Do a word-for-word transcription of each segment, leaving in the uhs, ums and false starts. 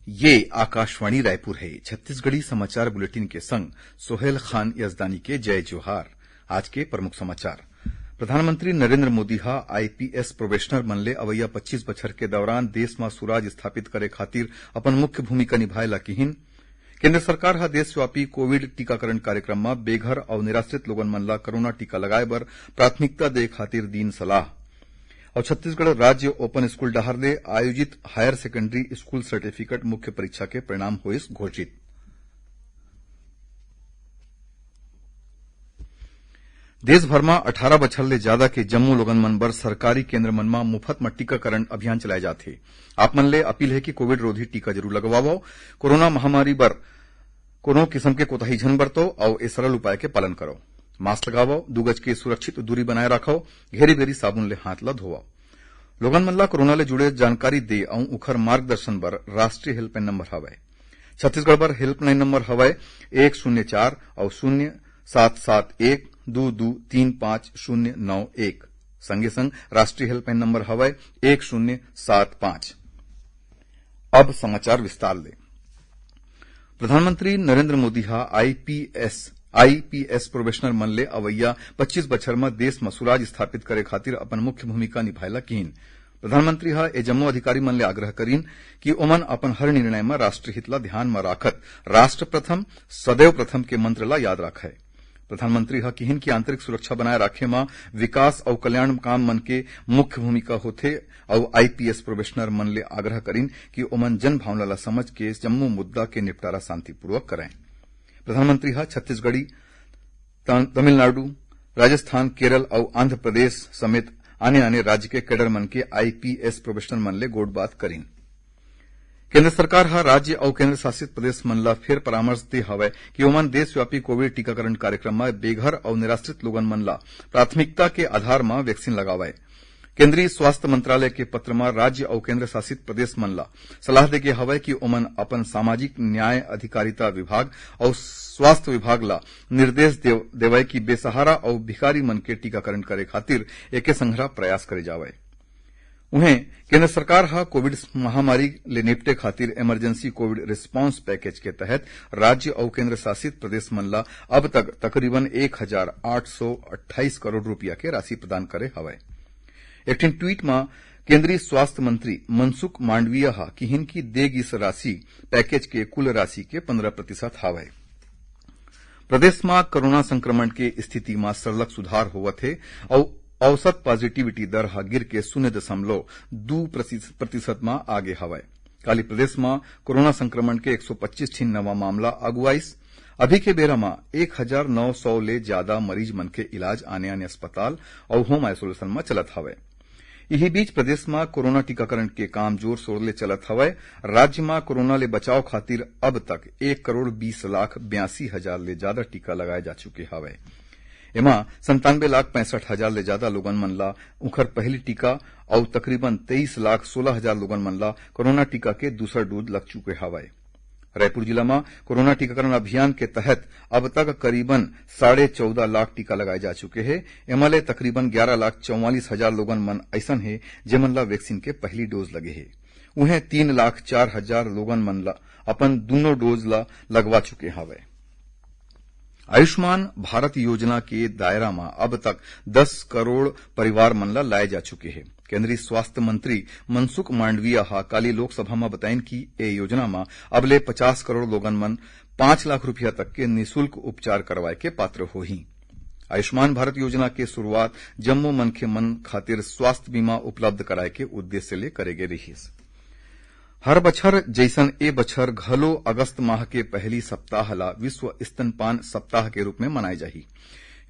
ये आकाशवाणी रायपुर हे। छत्तीसगढ़ी समाचार बुलेटिन के संग सोहेल खान यजदानी के जय जोहार। आज के प्रमुख समाचार। प्रधानमंत्री नरेंद्र मोदी ह आईपीएस प्रोबेशनर मन ले अवइया पच्चीस बछर के दौरान देश म सुराज स्थापित करे खातिर अपन मुख्य भूमिका निभाए ला किहिन। केंद्र सरकार ह देशव्यापी कोविड टीकाकरण कार्यक्रम म बेघर अउ निराश्रित लोगन मन ला कोरोना टीका लगाए बर प्राथमिकता दे खातिर दीन सलाह। अउ छत्तीसगढ़ राज्य ओपन स्कूल डहार ले आयोजित हायर सेकेंडरी स्कूल सर्टिफिकेट मुख्य परीक्षा के परिणाम होइस घोषित। देश भर म अठारह बछर ले जादा के जम्मो लोगन मन बर सरकारी केंद्र मन म मुफत म टीकाकरण अभियान चलाए जात हे। आप मन ले अपील हे कि कोविड रोधी टीका जरूर लगवावव। कोरोना महामारी बर कोनो किसम के कोताही झन बरतव अउ ए सरल उपाय के पालन करव। मास्क लगावव, दू गज के सुरक्षित दूरी बनाए राखव, घेरी बेरी साबुन ले हाथ ल धोवव। लोगन मन ला कोरोना ले जुड़े जानकारी दे अउ उखर मार्गदर्शन बर राष्ट्रीय हेल्पलाइन नंबर हवय। छत्तीसगढ़ बर हेल्पलाइन नंबर हवय एक शून्य चार अउ शून्य सात सात एक दू दू तीन पाँच शून्य नौ एक। संगे संग राष्ट्रीय हेल्पलाइन नंबर हवय एक शून्य सात पाँच। अब समाचार विस्तार ले। प्रधानमंत्री नरेंद्र मोदी ह आईपीएस, आईपीएस प्रोबेशनर मन ले अवइया पच्चीस बछर म देश म सुराज स्थापित करे खातिर अपन मुख्य भूमिका निभाए ला किहिन। प्रधानमंत्री ह ए जम्मो अधिकारी मन ले आग्रह करिन कि ओमन अपन हर निर्णय म राष्ट्रहित ला ध्यान म राखत राष्ट्र प्रथम, सदैव प्रथम के मंत्र ला याद राखय। प्रधानमंत्री ह किहिन कि आंतरिक सुरक्षा बनाए राखे म विकास अउ कल्याण काम मन के मुख्य भूमिका होथे अउ आईपीएस प्रोबेशनर मन ले आग्रह करिन कि ओमन जन भावना ला समझ के जम्मो मुद्दा के निपटारा शांतिपूर्वक करय। प्रधानमंत्री ह छत्तीसगढ़ी, त-, तमिलनाडु, राजस्थान, केरल अउ आंध्र प्रदेश समेत आने-आने राज्य के कैडर मन के आईपीएस प्रोबेशनर मन ले गोठबात करिन। केंद्र सरकार ह राज्य अउ केंद्र शासित प्रदेश मन ला फेर परामर्श दे हवय कि ओमन देशव्यापी कोविड टीकाकरण कार्यक्रम म बेघर अउ निराश्रित लोगन मन ला प्राथमिकता के आधार म वैक्सीन लगावय। केंद्रीय स्वास्थ्य मंत्रालय के पत्र म राज्य अउ केंद्र शासित प्रदेश मन ला सलाह दे गे हवय कि ओमन अपन सामाजिक न्याय अधिकारिता विभाग अउ स्वास्थ्य विभाग ला निर्देश देव-, देवय कि बेसहारा अउ भिखारी मन के टीकाकरण करे खातिर एके संघरा प्रयास करे जावय। उहें, केंद्र सरकार ह कोविड महामारी ले निपटे खातिर इमरजेंसी कोविड रिस्पांस पैकेज के तहत राज्य अउ केंद्र शासित प्रदेश मन ला अब तक तकरीबन एक हजार आठ सौ अट्ठाईस करोड़ रुपया के राशि प्रदान करे हवय। एक ठिन ट्वीट म केंद्रीय स्वास्थ्य मंत्री मनसुख मांडविया ह किहिन कि दे गिस राशि पैकेज के कुल राशि के पंद्रह प्रतिशत हवय। प्रदेश म कोरोना संक्रमण के स्थिति म सरलग सुधार होवत हे अउ औसत पॉजिटिविटी दर ह गिर के शून्य दशमलव दू प्रतिशत म आगे हवय। काली प्रदेश म कोरोना संक्रमण के एक सौ पच्चीस ठिन नवा मामला आगू आइस। अभी के बेरा म एक हजार नौ सौ ले जादा मरीज मन के इलाज आने-आने अस्पताल अउ होम आइसोलेशन म चलत हवय। इही बीच प्रदेश म कोरोना टीकाकरण के काम जोर शोर ले चलत हवय। राज्य म कोरोना ले बचाव खातिर अब तक एक करोड़ बीस लाख बयासी हजार ले जादा टीका लगाए जा चुके हवय। एमा संतानवे लाख पैंसठ हजार ले जादा लोगन मन ला उंखर पहली टीका अउ तकरीबन तेईस लाख सोलह हजार लोगन मन ला कोरोना टीका के दूसर डोज लग चुके हवय। रायपुर जिला म कोरोना टीकाकरण अभियान के तहत अब तक करीबन साढ़े चौदह लाख टीका लगाए जा चुके हे। एमा ले तकरीबन ग्यारह लाख चौवालीस हजार लोगन मन अइसन हे, जेमन ला वैक्सीन के पहली डोज लगे हे। उहें, तीन लाख चार हजार लोगन मन ला अपन दूनों डोज ला लगवा चुके हवय। आयुष्मान भारत योजना के दायरा म अब तक दस करोड़ परिवार मन ला लाए जा चुके हे। केंद्रीय स्वास्थ्य मंत्री मनसुख मांडविया ह काली लोकसभा म बताइन कि ए योजना म अब ले पचास करोड़ लोगन मन पाँच लाख रुपया तक के निशुल्क उपचार करवाए के पात्र होही। आयुष्मान भारत योजना के शुरुआत जम्मो मनखे मन खातिर स्वास्थ्य बीमा उपलब्ध कराए के उद्देश्य ले करे गे रिहिस। हर बछर जइसन ए बछर घलो अगस्त माह के पहली सप्ताह ला विश्व स्तनपान सप्ताह के रूप में मनाए जाही।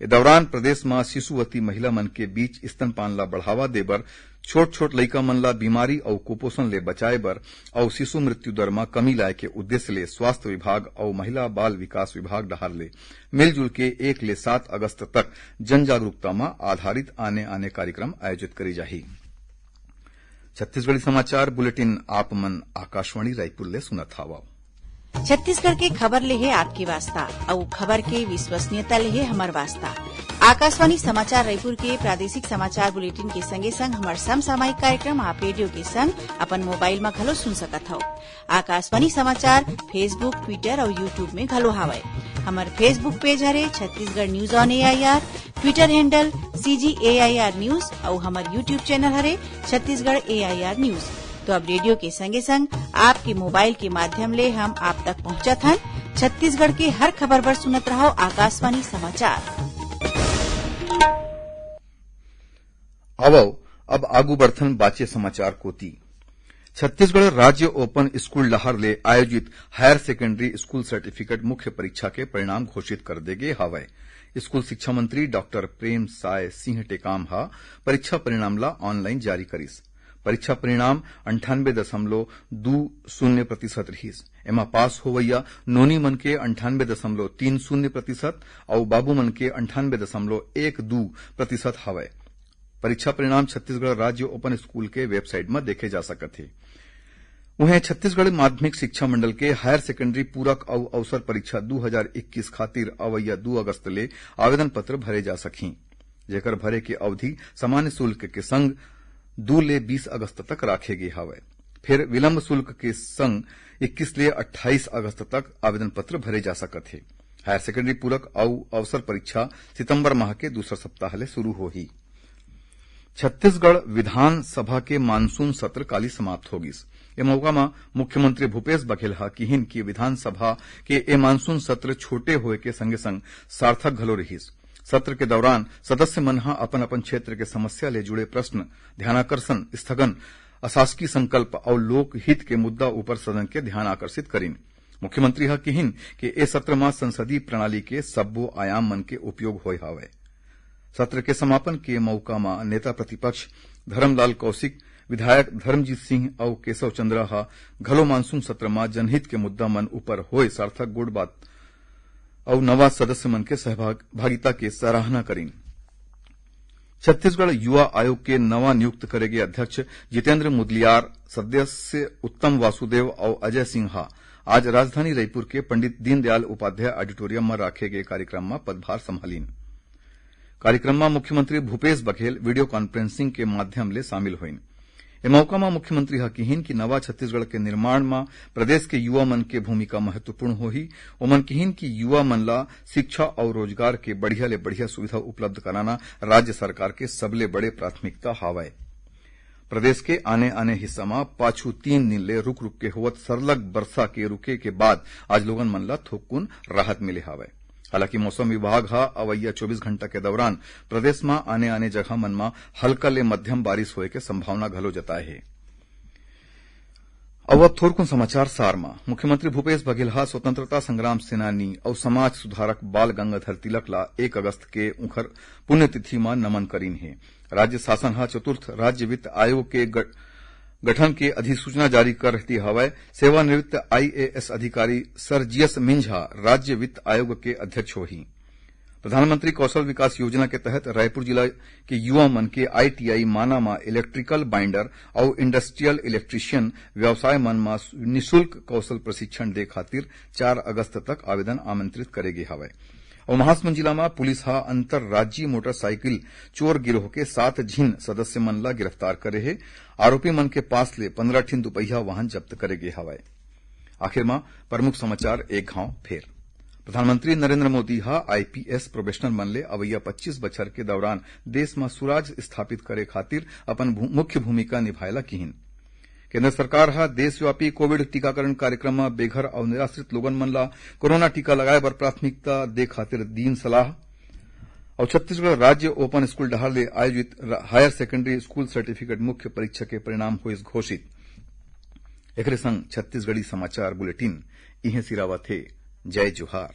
ए दौरान प्रदेश म शिशुवती महिला मन के बीच स्तनपान ला बढ़ावा देबर, छोट-छोट लइका मन ला बीमारी अउ कुपोषण ले बचाए बर अउ शिशु मृत्यु दर म कमी लाए के उद्देश्य ले स्वास्थ्य विभाग अउ महिला बाल विकास विभाग डहार ले मिलजुल के एक ले सात अगस्त तक जन जागरूकता म आधारित आने-आने कार्यक्रम आयोजित करे जाही। छत्तीसगढ़ी समाचार बुलेटिन आप मन आकाशवाणी रायपुर ले सुनत हवव। छत्तीसगढ़ के खबर ले हे आपके वास्ता, अउ खबर के विश्वसनीयता ले हे हमर वास्ता। आकाशवाणी समाचार रायपुर के प्रादेशिक समाचार बुलेटिन के संगे संग हमर समसामयिक कार्यक्रम आप रेडियो के संग अपन मोबाइल म घलो सुन सकत हव। आकाशवाणी समाचार Facebook, Twitter अउ YouTube में घलो हावय। हमर Facebook पेज हरे Chhattisgarh news on AIR, Twitter handle CG AIR news अउ हमर YouTube चैनल हरे छत्तीसगढ़ एआईआर न्यूज। तो अब रेडियो के संगे संग आपके मोबाइल के माध्यम ले हम आप तक पहुंचत हन। छत्तीसगढ़ के हर खबर बर सुनत रहव आकाशवाणी समाचार। आवव, अब आगू बढ़थन बाचे समाचार कोति। छत्तीसगढ़ राज्य ओपन स्कूल डहार ले आयोजित हायर सेकेंडरी स्कूल सर्टिफिकेट मुख्य परीक्षा के परिणाम घोषित कर दे गे हावय। स्कूल शिक्षा मंत्री डॉक्टर प्रेम साय सिंह टेकाम ह परीक्षा परिणाम ला ऑनलाइन जारी करिस। परीक्षा परिणाम अंठानबे दशमलव दू शून्य प्रतिशत रिहिस। एमा पास होवइया नोनी मन के अंठानबे दशमलव तीन शून्य प्रतिशत अउ बाबू मन के अंठानबे दशमलव एक दू प्रतिशत हवय। परीक्षा परिणाम छत्तीसगढ़ राज्य ओपन स्कूल के वेबसाइट म देखे जा सकत हे। उहें, छत्तीसगढ़ माध्यमिक शिक्षा मंडल के हायर सेकेंडरी पूरक अउ अवसर परीक्षा दू हजार इक्कीस खातिर अवइया दू अगस्त ले आवेदन पत्र भरे जा सकही, जेकर भरे के अवधि सामान्य शुल्क के संग दू ले बीस अगस्त तक राखे गे हवय। फेर विलंब शुल्क के संग इक्कीस ले अट्ठाईस अगस्त तक आवेदन पत्र भरे जा सकत हे। हायर सेकेंडरी पूरक अउ अवसर परीक्षा सितंबर माह के दूसरा सप्ताह ले शुरू होही। छत्तीसगढ़ विधानसभा के मानसून सत्र काली समाप्त हो गिस। ए मौका म मुख्यमंत्री भूपेश बघेल ह किहिन कि विधानसभा के ए मानसून सत्र छोटे होए के संगे संग सार्थक घलो रिहिस। सत्र के दौरान सदस्य मन ह अपन-अपन क्षेत्र के समस्या ले जुड़े प्रश्न, ध्यानाकर्षण, स्थगन, अशासकीय संकल्प अउ लोकहित के मुद्दा ऊपर सदन के ध्यान आकर्षित करिन। मुख्यमंत्री ह किहिन कि ए सत्र म संसदीय प्रणाली के सब्बो आयाम मन के उपयोग होय हावय। सत्र के समापन के मौका म नेता प्रतिपक्ष धरमलाल कौशिक, विधायक धर्मजीत सिंह अउ केशव चंद्रा ह घलो मानसून सत्र म जनहित के मुद्दा मन ऊपर होय सार्थक गोठ बात अउ नवा सदस्य मन के सहभाग-, भागिता के सराहना करिन। छत्तीसगढ़ युवा आयोग के नवा नियुक्त करे गे अध्यक्ष जितेंद्र मुदलियार, सदस्य उत्तम वासुदेव अउ अजय सिंह ह आज राजधानी रईपुर के पंडित दीनदयाल उपाध्याय ऑडिटोरियम म राखे गे कार्यक्रम म पदभार संभालिन। कार्यक्रम म मुख्यमंत्री भूपेश बघेल वीडियो कॉन्फ्रेंसिंग के माध्यम ले शामिल होइन। ए मौका म मुख्यमंत्री ह किहिन कि नवा छत्तीसगढ़ के निर्माण म प्रदेश के युवा मन के भूमिका महत्वपूर्ण होही। ओमन किहिन कि युवा मन ला शिक्षा अउ रोजगार के बढ़िया ले बढ़िया सुविधा उपलब्ध कराना राज्य सरकार के सबले बड़े प्राथमिकता हावय। प्रदेश के आने-आने हिस्सा म पाछू तीन दिन ले रुक-रुक के होवत सरलग बरसा के रुके के बाद आज लोगन मन ला थोकुन राहत मिले हावय। हालांकि मौसम विभाग ह अवइया चौबीस घंटा के दौरान प्रदेश म आने-आने जगह मन म हल्का ले मध्यम बारिश होए के संभावना घलो जताए हे। अउ अब थोरकुन समाचार सार म। मुख्यमंत्री भूपेश बघेल ह स्वतंत्रता संग्राम सेनानी अउ समाज सुधारक बाल गंगाधर तिलक ला एक अगस्त के उंखर पुण्यतिथि म नमन करीन हे। राज्य शासन ह चतुर्थ राज्य वित्त आयोग के ग-, गठन के अधिसूचना जारी कर दे हवय। सेवानिवृत्त आईएएस अधिकारी सर जीएस मिंज ह राज्य वित्त आयोग के अध्यक्ष होही। प्रधानमंत्री कौशल विकास योजना के तहत रायपुर जिला के युवा मन के आईटीआई माना म इलेक्ट्रिकल बाइंडर अउ इंडस्ट्रियल इलेक्ट्रीशियन व्यवसाय मन म निशुल्क कौशल प्रशिक्षण दे खातिर चार अगस्त तक आवेदन आमंत्रित करे गे हवय। अउ महासमुंद जिला म पुलिस ह अंतर्राज्यीय मोटरसाइकिल चोर गिरोह के सात झिन सदस्य मन ल गिरफ्तार करे हे। आरोपी मन के पास ले पंद्रह ठिन दुपहिया वाहन जब्त करे गे हवय। आखिर म प्रमुख समाचार एक घांव फेर। प्रधानमंत्री नरेंद्र मोदी ह आईपीएस प्रोबेशनर मन ले अवइया पच्चीस बछर के दौरान देश म सुराज स्थापित करे खातिर अपन भू-, मुख्य भूमिका निभाए ला किहिन। केंद्र सरकार ह देशव्यापी कोविड टीकाकरण कार्यक्रम म बेघर अउ निराश्रित लोगन मन ला कोरोना टीका लगाए बर प्राथमिकता दे खातिर दीन सलाह। अउ छत्तीसगढ़ राज्य ओपन स्कूल डहार ले आयोजित र-, हायर सेकेंडरी स्कूल सर्टिफिकेट मुख्य परीक्षा के परिणाम होइस घोषित। एकरे संग छत्तीसगढ़ी समाचार बुलेटिन इहें सिरावत हे। जय जोहार।